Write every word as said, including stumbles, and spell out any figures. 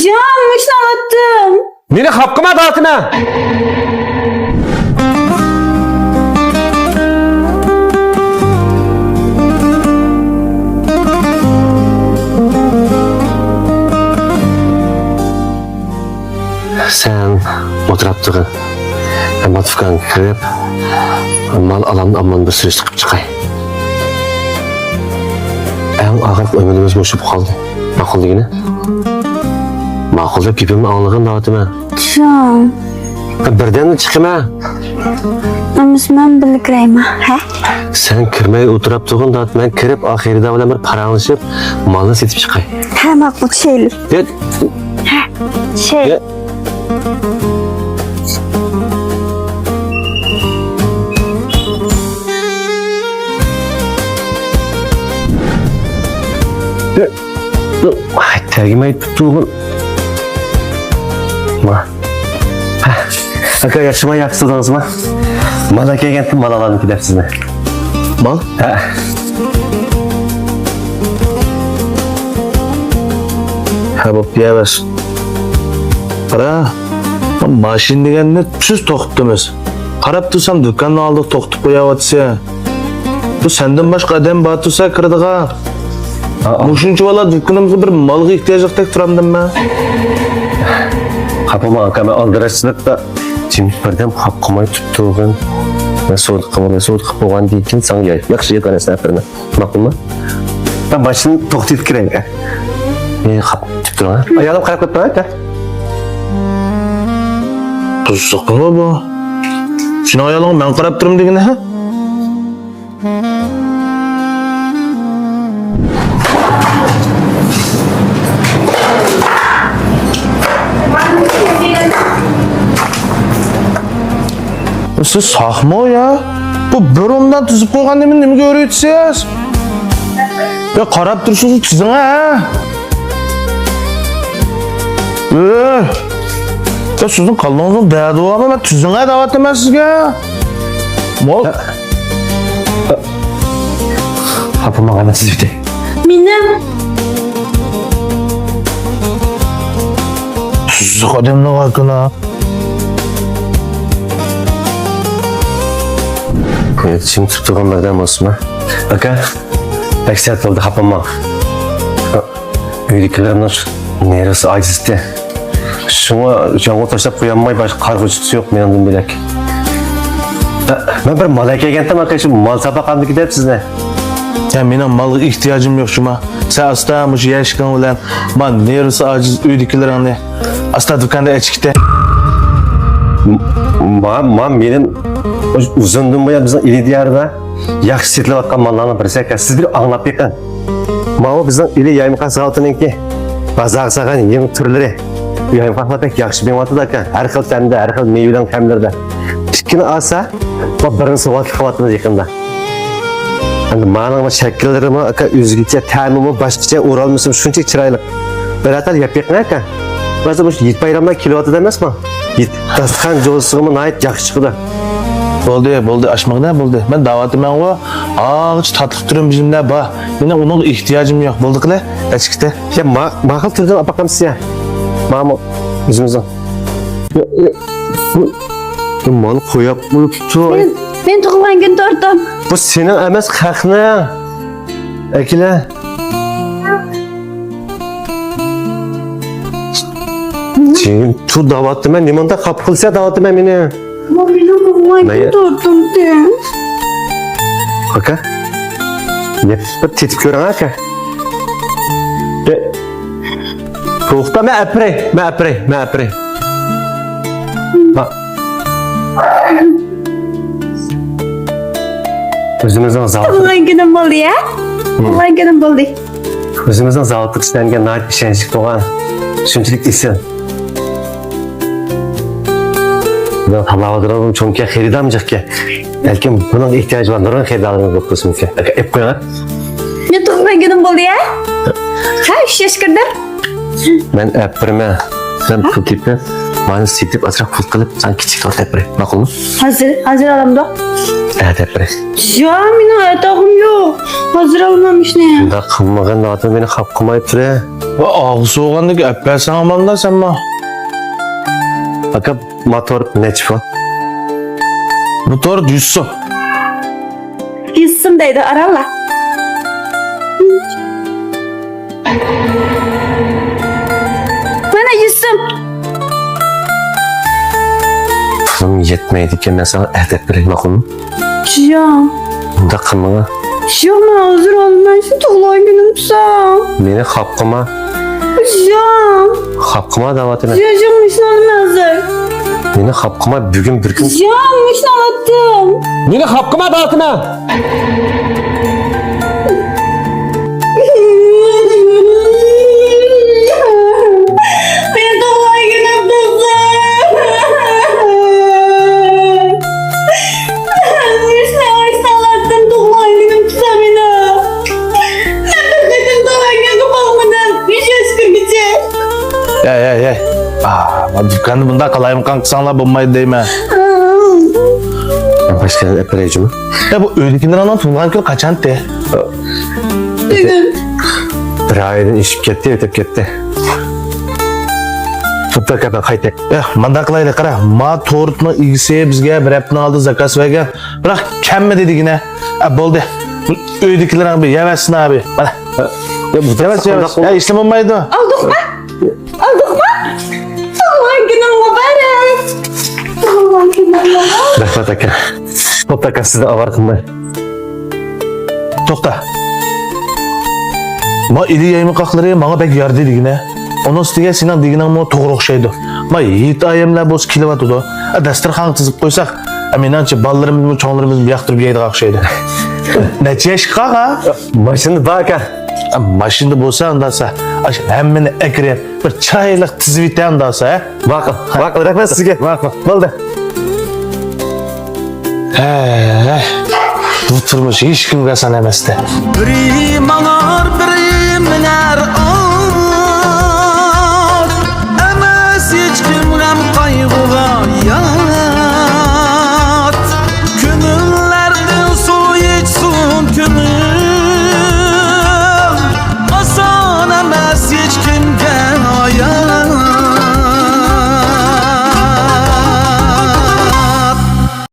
جان، مۇشۇنى ئالاتتىم. مېنى خاپا قىلما دەۋاتىمەن. سەن ئولتۇراپ تۇرغىن. مەن دۇكانغا كىرىپ، مال ئالامدۇ ئالمامدۇ بىر سۈرۈشتە قىلىپ چىقاي. ئەڭ ئاخىرقى ئۈمىدىمىز مۇشۇ بولۇپ قالدى. ماقۇل دېگىنە؟ ماقۇل دەپ گېپىمنى ئاڭلىغىن دەۋاتىمەن. جان. بىردەملا چىقىمەن. ئەمىسە مەن بىللە كىرەيمۇ، ھە؟ سەن كىرمەي ئولتۇراپ تۇرغىن دەۋاتىمەن. مەن كىرىپ، ئا، خېرىدار بىلەن بىر پاراڭلىشىپ، مالنى سېتىپ چىقاي. ھە، ماقۇل، شەيلى. يە. ھە، شەيلى. يە. تەگمەي تۇرغىن. ما. ھە. ئاكا، ياخشىما، ياخشى تۇردىڭىزما؟ مال ئەكەلگەنتىم، مال ئالامدۇ دەپ سىزنى. مال؟ ھە. ھە، بوپتۇ، يەۋەرسۇن. قارا، ماشىنا دېگەننى تۈز توختىتىمىز. قاراپ تۇرسام، دۇكاننىڭ ئالدىغا توختىتىپ قويۇۋاتىسەن. بۇ سەندىن باشقا ئادەم بار تۇرسا كىرىدىغان. ئا، ئا. مۇشۇنچە بالا دۇكىنىمىزغا بىر مالغا ئېھتىياجلىقتەك تۇرامدىم مەن. خاپا بولما ئاكا، مەن ئالدىراشچىلىقتا جىم بىردەم خاپا قىلماي تۇرۇپ تۇرغىن. مەن سودا قىلىمەن، سودا قىلىپ بولغاندىن كېيىن ساڭا ياخشى يېقىن نەرسىنى ئاپىرىمەن. ماقۇلمۇ؟ مەن ماشىنىنى توختىتىپ كىرەي. ئى، خاپا تۇرۇپ تۇرۇڭ، ھە؟ ئايالىم قاراپ كەتتى، ھە؟ بۇزۇقمۇ بۇ؟ سېنىڭ ئايالىڭغا مەن قاراپ تۇرۇم دېگىنى، ھە؟ سىز ساقمۇ يا؟ بۇ بۇرۇندىن تىزىپ قويغان نېمىنى نېمىگە ئۆرۈۋېتىسىز؟ يا، قاراپ تۇرۇشىڭىزنى تىزىڭ، ھە؟ ئۆي! يا، سىزنىڭ كاللىڭىزنىڭ دەردى بارمۇ؟ مەن تىزىڭە دەۋاتىمەن سىزگە. مول. خاپا بولماڭ، مەن تىزىۋېتەي. مېنىڭ. تۇزلۇق ئادەمنىڭ ھاكىنا. قويۇپ چىڭ تۇتۇپ تۇرغان بىردەم بولسىمۇ؟ ئاكا، بەك سەت بولدى، خاپا بولماڭ. ئۆيدىكىلەرنىڭ نېرۋىسى ئاجىزتى. شۇڭا يالغۇز تاشلاپ قويالماي، باشقا قارىغۇچىسى يوق مېنىڭدىن بۆلەك. مەن بىر مال ئەكەلگەنتىم، ئاكا، شۇ مال ساپاقامدىكى دەپ سىزنى. يا، مېنىڭ مالغا ئېھتىياجىم يوق، شۇما. سەن ئاستا مۇشۇ يەشىكىڭ بىلەن ما نېرۋىسى ئاجىز ئۆيدىكىلىرىڭنى ئاستا دۇكاندا ئەچىكتە. ما، ما، مېنىڭ ئۇزۇندىن بۇيان بىزنىڭ ئىلى دىيارىدا ياخشى سېتىلىۋاتقان ماللارنىڭ بىرسى ئەكەن. سىز بىر ئاڭلاپ بېقىڭ. ماۋۇ بىزنىڭ ئىلى يايمىقان زاۋۇتىنىڭكى بازارغا سالغان يېڭى تۈرلىرى. بۇ يايمىقانلار بەك ياخشى مېڭىۋاتىدۇ ئاكا. ھەر خىل تەمدە، ھەر خىل مېۋىنىڭ تەملىرىدە. ئىككىنى ئالسا، بۇ بىرىنى سوۋغاتلىق قىلىۋاتىمىز يېقىندا. ئەمدى مانىڭ شەكىللىرىمۇ ئاكا ئۆزگىچە، تەمىمۇ باشقىچە، ئورالمىسىمۇ شۇنچىلىك چىرايلىق. بىر ئەتال يەپ بېقىڭ ئاكا. بىرازدا مۇشۇ ھېيت بايراملار كېلىۋاتىدۇ ئەمەسمۇ؟ ھېيت داستىخان جوزىسىغىمۇ ناھايىتى ياخشى چىقىدۇ. بولدى، بولدى، ئاشمىغىنە بولدى. مەن دەۋاتىمەنغۇ، ئاغىچ تاتلىق تۈرۈم بىزىمدە بار. مېنىڭ ئۇنىڭغا ئېھتىياجىم يوق. بولدى قىلە، ئەچىكتە. يا، ما-، ماقۇل تۈردىن ئاپاقامسىز يا؟ ماما، ئۆزىمىزنىڭ. يا، يا، بۇ، بۇ مال قوياپ قويۇپتۇ. مېنىڭ، مېنىڭ تۇغۇلغان كۈن تورتۇم. بۇ سېنىڭ ئەمەس، خەقنىڭ. ئەكىلە. جىم تۇر دەۋاتىمەن، نېمانداق خاپا قىلسا دەۋاتىمەن مېنى. بۇ مېنىڭ تۇغۇلغان كۈن تورتۇمتى. ئاكا. يەپ بىر تېتىپ كۆرۈڭ ئاكا. توختا، مەن ئەپىرەي، مەن ئەپىرەي، مەن ئەپىرەي. ھا. ئۆزىمىزنىڭ زاۋۇتى. تۇغۇلغان كۈنۈم بولدى يا. تۇغۇلغان كۈنۈم بولدى. ئۆزىمىزنىڭ زاۋۇتىغا ئىشلەنگەن ناھايىتى ئىشەنچلىك بولغان. شۇنچىلىك ئېسىل. بۇنىڭ تاللاۋاتىدىغان چوڭكە خېرىدارمۇ جىقكەن. بەلكىم بۇنىڭ ئېھتىياجى بار نۇرغۇن خېرىدارلىرىمىز بولۇپ قالسىمىكىن. ئاكا، ئېلىپ قويۇڭ. مېنىڭ تۇغۇلغان كۈنۈم بولدى يا. ھە، ئۈچ ياشقا كىردىم. مەن ئەپىرىمەن. سەن پۇل تېپىپ، مانا سېتىپ، ئازراق پۇل قىلىپ، ساڭا كىچىك تورت ئەپىرەي. ماقۇلمۇ؟ ھازىر، ھازىر ئالامدۇ؟ ئەتە ئەپىرەي. يا، مېنىڭ ئەتە ئالغۇم يوق. ھازىر ئالىمەن مۇشۇنى. شۇنداق قىلمىغىن، ناتىن مېنى خاپا قىلماي تۇرە. ۋە ئاغزى سوغاندىكى ئەپ بەرسەڭ ئاماندا سەنمۇ. ئاكا، ما تورت نەچچە پۇت؟ بۇ تورت يۈز سوم. يۈز سوم دەيدۇ، ئارانلا. مانا يۈز سوم. پۇلۇم يەتمەيدىكەن، مەن ساڭا ئەتەپ بېرەي، ماقۇلمۇ؟ جان. ئۇنداق قىلمىغىن. ياق، مەن ھازىر ئالىمەن، سېنىڭ تۇغۇلغان كۈنۈڭ تۇتسام. مېنى خاپا قىلما. جان. خاپا قىلما دەۋاتىمەن. جان، جان، مۇشۇنى ئالىمەن ھازىر. مېنى خاپا قىلما، بۈگۈن بىر كۈن. جان، مۇشۇنى ئالاتتىم. مېنى خاپا قىلما دەۋاتىمەن. مېنى تۇغۇلغان كۈنۈم تۇتسام. مۇشۇنى ئالاتتىم، تۇغۇلغان كۈنۈم تۇتسام مېنى. مەن بىر قېتىم تۇغۇلغان كۈنگە باقمىدىم، ئۈچ ياش كىرگۈچە. ھەي، ھەي، ھەي. ئا، ما دۇكاننى بۇنداق قالايمىقان قىلساڭلار بولمايدۇ دەيمەن. باشقا ئەپ بېرەي جۇمۇ. يا، بۇ ئۆيدىكىلىرىڭنىڭ تۇغۇلغان كۈنى قاچانتى؟ بۈگۈن. بىر ئايدىن ئېشىپ كەتتى، ئۆتۈپ كەتتى. توختاكا، قايتاي. يا، مانداق قىلايلى، قارا، ما تورتنىڭ ئىگىسى بىزگە بىر ھەپتىنىڭ ئالدىدا زاكاز بەرگەن، بىراق كەلمىدى دېگىنە. ئا، بولدى. ئۆيدىكىلىرىڭ بىر يەۋەتسۇن ئەبى. مانا. يا، بۇ يەۋەتسە، يەۋەتسە. يا، ئىشلىمەمدۇ. ئالدۇقما. ئالدۇقما. تۇغۇلغان كۈنۈڭ مۇبارەك. تۇغۇلغان كۈنۈڭ مۇبارەك. رەھمەت ئاكا. توختاكا، سىزنى ئاۋارە قىلماي. توختا. ما ئىلى يايمىقاقلىرى ماڭا بەك يارىدى دېگىنە. ئۇنىڭ ئۈستىگە سېنىڭ دېگىنىڭمۇ توغرا ئوخشايدۇ. ما ھېيت ئايەملەر بولسا كېلىۋاتىدۇ. ئا، داستىرخانغا تىزىپ قويساق، ئا، مېنىڭچە بالىلىرىمىزمۇ، چوڭلىرىمىزمۇ ياقتۇرۇپ يەيدىغان ئوخشايدۇ. نەچچە ياشقا قالغان؟ ماشىنا باركەن. ئا، ماشىنا بولسا ئۇنداقسا، ئاشۇ ھەممىنى ئەكىرىپ، بىر چىرايلىق تىزىۋېتە ئۇنداقسا، ھە؟ ماقۇل، ماقۇل، رەھمەت سىزگە. ماقۇل. بولدى. ھە، بۇ تۇرمۇش ھېچكىمگە ئاسان ئەمەستە. بىرى ماڭار، بىرى مىنەر.